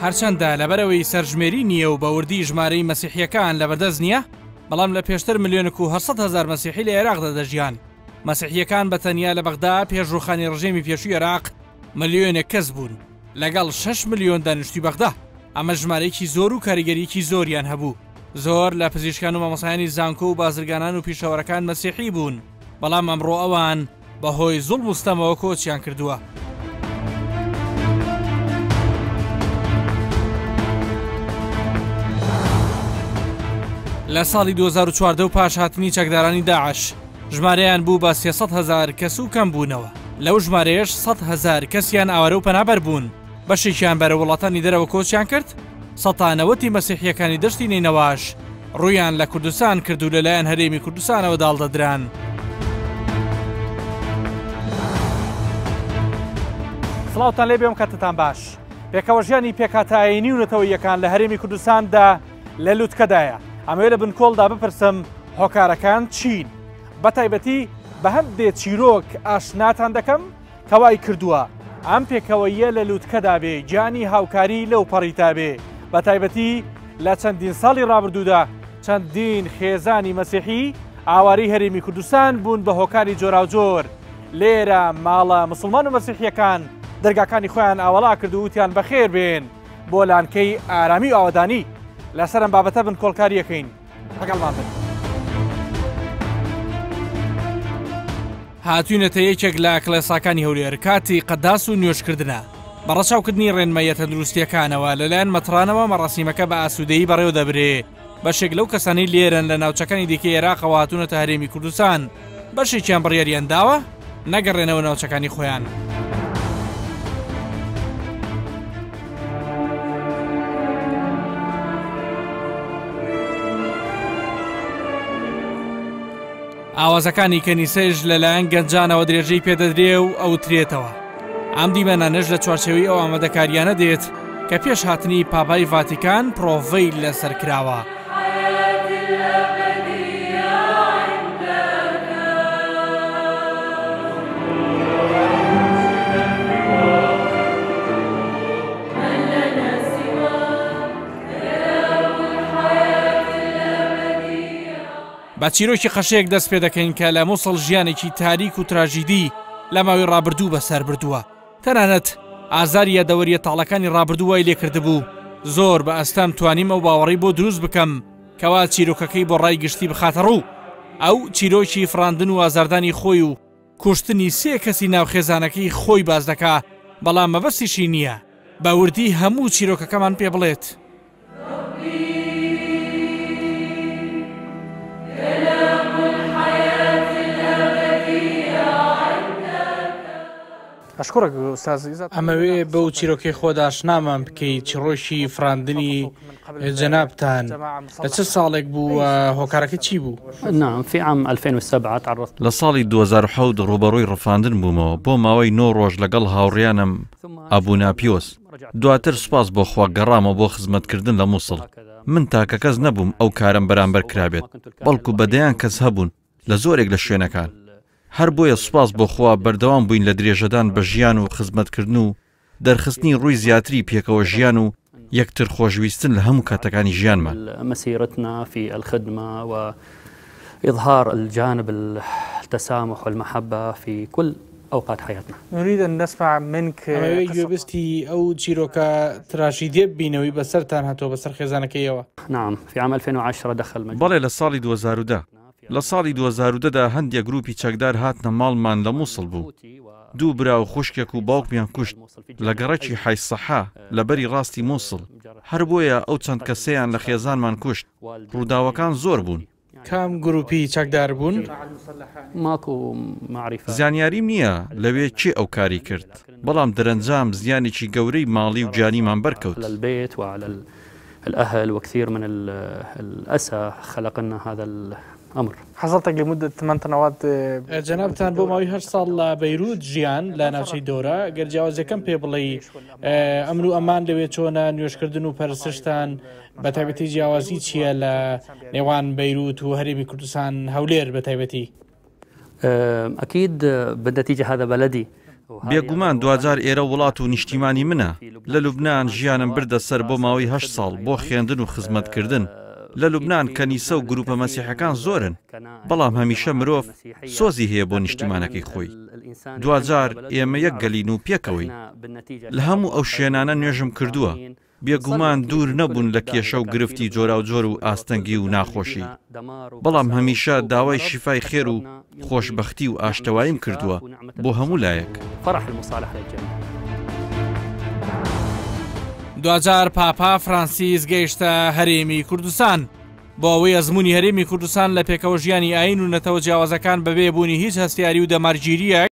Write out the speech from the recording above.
هەرچەندە لەبەرئەوەی سەرژمێری نییە و بە وردی ژمارەی مەسیحییەکان لەبەردەست نییە، بەڵام لە پێشتر ملیۆنێک و 800 هەزار مەسیحی لە عێراقدا دەژیان. مەسیحییەکان بە تەنیا لە بەغدا پێش ڕووخانی ڕژێمی پێشووی عێراق ملیۆنێک کەس بوون لەگەڵ 6 ملیۆن دانیشتووی بەغدا. ئەمە ژمارەیەکی زۆر و کاریگەرییەکی زۆریان هەبوو. زۆر لە پزیشکان و مامۆستایانی زانکۆ و بازرگانان و پیشەوەرەکان مەسیحی بوون، بەڵام ئەمڕۆ ئەوان بەهۆی زوڵم و ستەمەوە کۆچیان کردووە. لە ساڵی 2014 و پاش هاتنی چەکدارانی داعش ژمارەیان بوو بە 300 هەزار کەس و کەم بوونەوە لەو ژمارەیەش 100 هەزار کەسیان ئاوارە و پەنابەر بوون بەشێکیان بەرە وڵاتانی دەرەوە کۆچیان کرد سەتانەوەتی مەسیحیەکانی دەشتی نەینەواش ڕوویان لە کوردستان کرد و لەلایەن هەرێمی کوردستانەوە داڵدەدران. سڵاوتان لێ بێم کاتتان باش. پێکەوە ژیانی پێکهاتە ئایینی و نەتەوەییەکان لە هەرێمی کوردستاندا لە لوتکەدایە. ئەمەوێ لە بنکۆڵدا بپرسم هۆکارەکان چین؟ بە تایبەتی بە هەندێ چیرۆک ئاشناتان دەکەم کە وای کردووە ئەم پێکەوەییە لە لوتکەدا بێ، گیانی هاوکاری لەو پەڕیتا بێ، بە تایبەتی لە چەندین ساڵی ڕابردوودا چەندین خێزانی مەسیحی ئاوارەی هەرێمی کوردستان بوون بە هۆکاری جۆراوجۆر لێرە ماڵە مسوڵمان و مەسیحییەکان دەرگاکانی خۆیان ئاوەڵا کرد و وتیان بەخێر بێن بۆ لانکەی ئارامی و ئاوەدانی لەسەر ئەم بابەتە بنکۆڵکارییەکەین. لەگەڵمان بن. هاتوینەتە یەکێک لە کڵێساکانی هەولێر کاتی قەداس و نوێژکردنە بە ڕەچاوکردنی ڕێنماییە تەندروستیەکانەوە لەلایەن مەترانەوە مەڕاسیمەکە بە ئاسوودەیی بەڕێوە دەبرێ بەشێک لەو کەسانەی لێرەن لە ناوچەکانی دیکەی عێراقەوە هاتوونەتە هەرێمی کوردستان بەشێکیان بڕیاریان داوە نەگەڕێنەوە ناوچەکانی خۆیان. ئاوازەکانی کەنیسەیش لەلایەن گەنجانەوە درێژەی پێدەدرێ و ئەوترێتەوە. ئەم دیمەنانەش لە چوارچێوەی ئەو ئامادەکاریانە دێت کە پێش هاتنی پاپای ڤاتیکان پرۆڤەی لەسەر کراوە. بە چیرۆکی قەشەیەک دەست پێ دەکەین کە لە موسڵ ژیانێکی تاریک و تراژیدی لە ماوەی ڕابردوو بەسەر بردووە. تەنانەت ئازاری یادەوەرییە تاڵەکانی ڕابردوو وای لێکردبوو زۆر بە ئەستەم توانیم ئەو باوەڕەی بۆ دروست بکەم کەوا چیرۆکەکەی بۆ ڕای گشتی بخاتە ڕوو. ئەو چیرۆکی فڕاندن و ئازاردانی خۆی و کوشتنی سێ کەسی ناو خێزانەکەی خۆی باس دەکا، بەڵام مەبەستیشی نییە بە وردی هەموو چیرۆکەکەمان پێ بڵێت. ئەمەوێ بەو چیرۆکەی خۆت ئاشنامان بکەی چیڕۆکی فڕاندنی جەنابتان لە چ ساڵێک بوو و هۆکارەکەی چی بوو؟ لە ساڵی 2007 ڕووبەڕووی ڕفاندن بوومەوە بۆ ماوەی نۆ ڕۆژ لەگەڵ هاوڕیانم ئەبوناپیۆس دواتر سوپاس بۆ خوا گەڕامەوە بۆ خزمەتکردن لە موسڵ. من تاکە کەس نەبووم ئەو کارەم بەرامبەر کرابێت، بەڵکو بە دەیان کەس هەبوون لە زۆرێک لە شوێنەکان. هەر بۆیە سوپاس بۆ خوا بەردەوام بووین لە درێژەدان بە ژیان و خزمەتکردن و دەرخستنی ڕووی زیاتری پێکەوە ژیان و یەکتر خۆشویستن لە هەموو کاتەکانی ژیانمان. اظهار الجانب التسامح والمحبە فی کل اوقات حیاتنا. نريد ان نسمع منک ئەمەوێ گوێبستی ئەو چیرۆکە تراژیدیە ببینەوەی بەسەرتان هاتووە بەسەر خێزانەکەیەوە. نعم في عام 2010 دخل مجموعة. بەڵێ لە ساڵی 2010 لە ساڵی 2010 دا هەندێک گروپی چەکدار هاتنە ماڵمان لە موسڵ بوو دوو برا و خوشکێک و باوکمیان کوشت لە گەڕەکی حەی سەحا لە بەری ڕاستی موسڵ هەر بۆیە ئەو چەند کەسەیان لە خێزانمان کوشت ڕووداوەکان زۆر بوون. کام گروپی چەکدار بوون؟ زانیاریم نییە لەوێ کێ ئەو کاری کرد، بەڵام دەرەنجام زیانێکی گەورەی ماڵی و گیانیمان بەرکەوت. جەنابتان بۆ ماوەی هەشت ساڵ لە بەیروت ژیان لە ناوچەی دۆرە، گەر جیاوازیەکەم پێ بڵێی ئەمن و ئەمان لەوێ چۆنە، نوێژکردن و پەرستشتان بە تایبەتی جیاوازی چییە لە نێوان بەیروت و هەرێمی کوردستان هەولێر بە تایبەتی؟ اكيد بالنتيجه هذا بلدي. بێگومان دواجار ئێرە وڵات و نیشتیمانی منە. لە لوبنان ژیانم بردە سەر بۆ ماوەی هەشت ساڵ بۆ خوێندن و خزمەتکردن. لە لوبنان کەنیسە و گروپە مەسیحەکان زۆرن، بەڵام هەمیشە مرۆڤ سۆزی هەیە بۆ نیشتیمانەکەی خۆی. دواجار ئێمە یەک گەلین و پێکەوەین. لە هەموو ئەو شوێنانە نوێژم کردووە، بێگومان دوور نەبوون لە کێشە و گرفتی جۆراوجۆر و ئاستەنگی و ناخۆشی، بەڵام هەمیشە داوای شیفای خێر و خۆشبەختی و ئاشتەواییم کردووە بۆ هەموو لایەک. دواجار پاپا فرانسیس گەیشتە هەرێمی کوردستان. بۆ ئەوەی ئەزموونی هەرێمی کوردستان لە پێکەوەژیانی ئایین و نەتەوە جیاوازەکان بەبێ بوونی هیچ هەستیاری و دەمارگیرییەک.